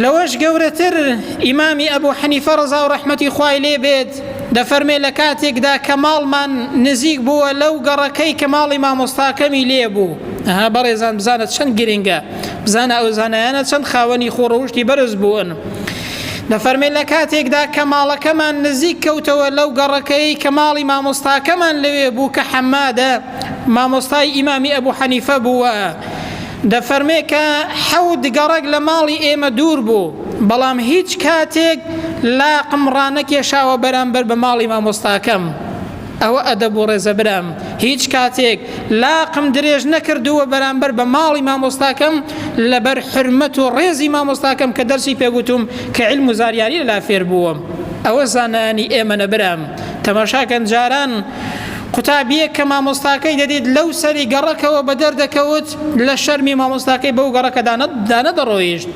لەوەش گەورەتر ئیمامی ئەبو حەنیفە ڕەزا و ڕەحمەتی خوای لێ بێت دەفەرمێ لە کاتێکدا کە ماڵمان نزیک بووە لەو گەڕەکەی کە ماڵی مامۆستاکەمی لێ بوو ئەها بەڕێزان بزانە چەند گرنگە بزانە ئەو زانایانە چەند خاوەنی خۆڕەوشتی بەرز بوون دەفەرمێ لە کاتێکدا کە ماڵەکەمان نزیک کەوتەوە لەو گەڕەکەی کە ماڵی مامۆستاکەمان لەوێ بوو کە حەمادە مامۆستای ئیمامی ئەبوو حەنیفە بووە دەفەرمێ کە حەوت گەڕەک لە ماڵی ئێمە دوور بوو، بەڵام هیچ کاتێک لاقم ڕانەکێشاوە بەرامبەر بە ماڵی مامۆستاکەم. ئەوە ئەدەب و ڕێزە برام، هیچ کاتێک لاقم درێژ نەکردووە بەرامبەر بە ماڵی مامۆستاکەم لەبەر حورمەت و ڕێزی مامۆستاکەم کە دەرسی پێگوتوم کە عیلم و زاریاری لەلا فێر بووم. ئەوە زانایانی ئێمەنە برام. تەماشاکەن جاران قوتابیەک کە مامۆستاکەی دەدیت لەو سەری گەڕەکەوە بەدەر دەکەوت لە شەرمی مامۆستاکەی بەو گەڕەکەدا دانەدەڕۆیشت.